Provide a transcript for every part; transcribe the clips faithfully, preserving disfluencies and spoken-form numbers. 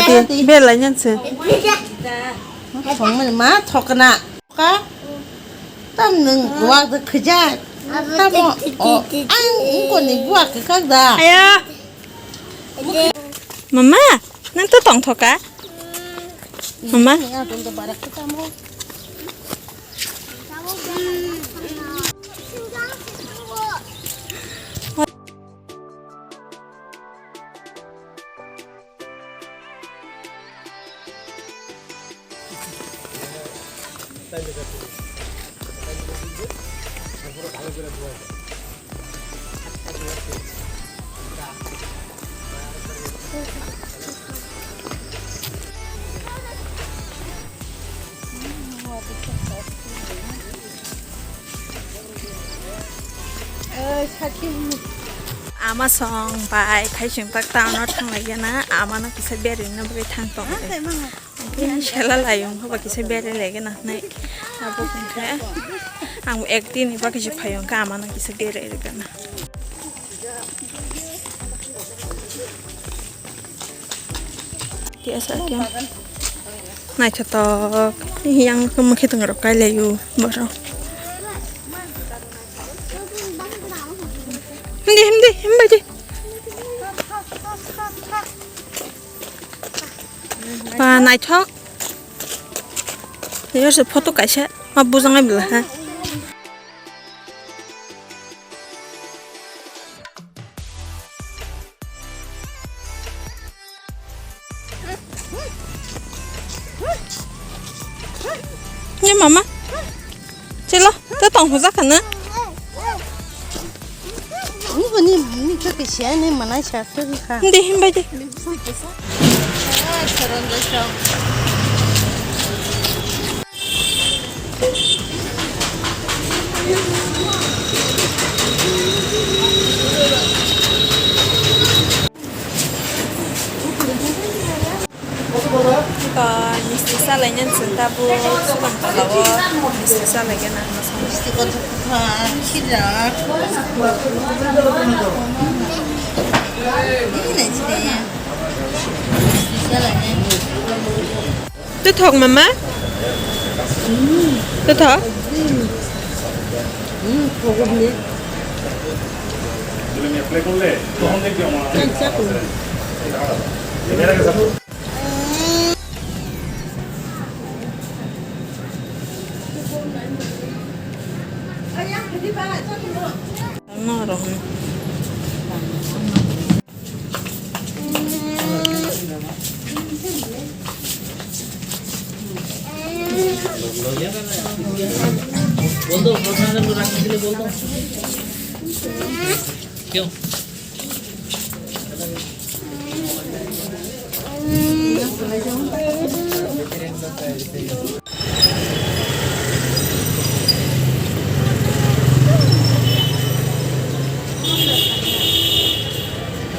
Hati, belai nyan se. Songmani ma thokna. Ka? Tam nwng wak da khajak. Tamo, o, ang ungkoni buak kak da. Aya. Mama, nang to tong thoka? Mama. Ama song bai khai chwng tak town o thang lai gana, ama no kisa berwi na bagwi thang tong. Sela lai yung ba kisa berwi lai gana nai. Abo khe ang ek din ba kisa phai yung ka ama no kisa berwi lai gana. Tiasa kya? Naithotok. Yang khe mwkhwtwng rok kai lai o borok. Hindi, hindi, hindi. Ba naithok. Yo se photo kaisa. Ma bujang ai bela ha. Ye mama. Chelo, to tong hojak kha na? Ni bo ni, ni khe kisiya ni manai sa khe kha. Hindi himbai de. Ba, misti salai nang chwng tabuk swkang tola o misti salai gana. Misti kotor kotor, khirak. Ini nai sini ya. Misti salai nang. Twthok mama? Twthok? Hmm, thok ni.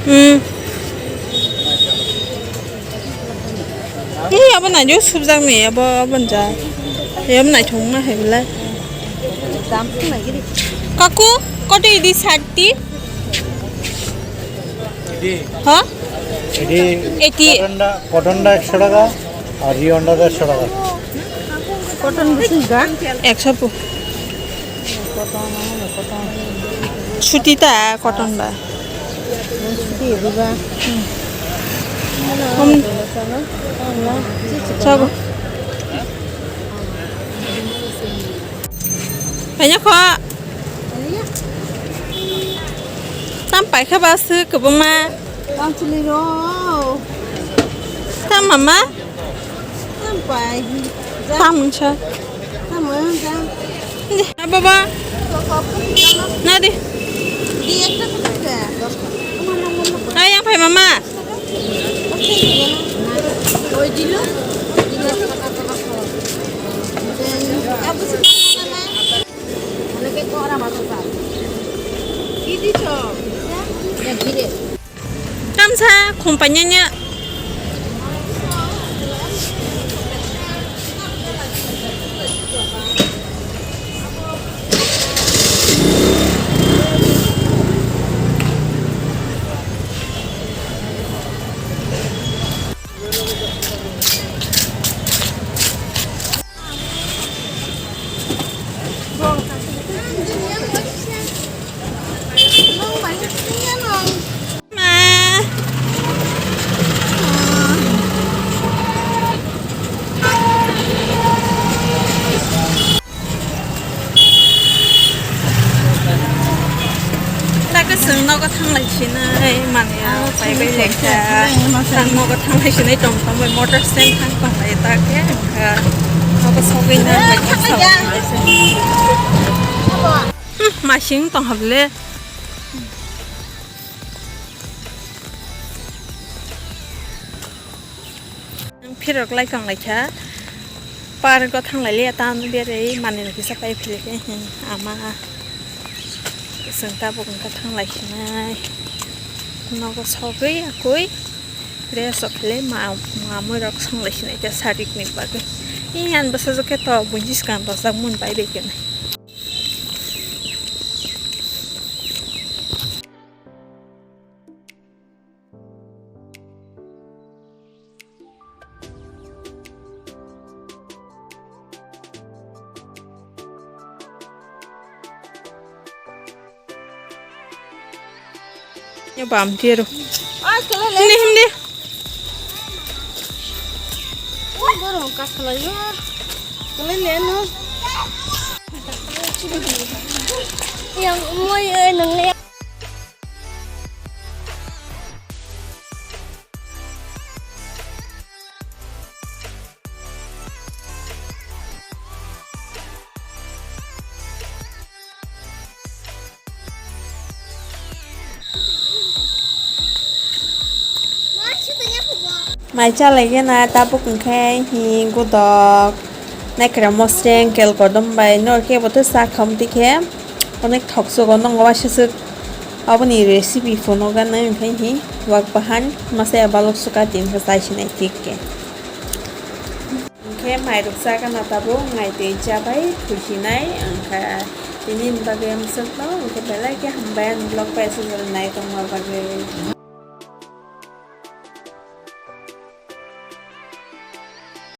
Hmm. Ni abo nai jo subjak ni abo abo nja. Yam nai thong ma hai belai. Kaku, koto idi sati? Ha? Edi eighty. Cotton da, cotton da ekso taka, ar rayon da derso taka. Cotton bwswk da? Ekso po. Suti ta cotton ba. Suti riba. Hmm. Sabo. Kanya kho. Tam pai kha ba sw kwbangma. Tam chili ro. Tam mama. Tam pai. Tam wngsa. Tam wngsa. Di, ah, baba. Na di. Di ekta to kha. Ayang pai mama. Oi dilo. Abu sih. Tamsa company nya. Taka chwng nogo thanglai sinai manwi rok pai bai lekha. Chwng nogo thanglai sinai tong tong bai motor stand thang tong bai ta khe wngkha. Nogo sogwi na bai kha. Hmm, masing tong hable. Ang phirok lai tong lai kha. Park o thang lai liya, tam berwi manwi no kisa pai philike, hmm, ama. Chwng tabuk wngkha thang lai khinai. Nogo sogwi akui. Dress rok khlai ma, mamui rok song lai sinai khe sarik ni bagwi. Ee, ani bwsajwk khe to buini swkang rwchapmung bai bai khe nai. Ya bam tiru. Hindi, hindi. Yang moi, eh, nang le. Mai chalaigena tabuk hwnkhe hi godok naikra mosreng kel kodom bai nor khe bo tei sa kham twi khe onek thok sugo nongo waisa swk aboni recipe phunukgana hwnkhe hi wak bahan masa ya balok suka tin khe chai sinai thik khe. Hwnkhe mairok chagana tabuk nai twi chabai khuisinai wngkha tini ni bagwi amswkno hwnkhe belai khe hambai ani vlog bai aswk jora nai tongma bagwi.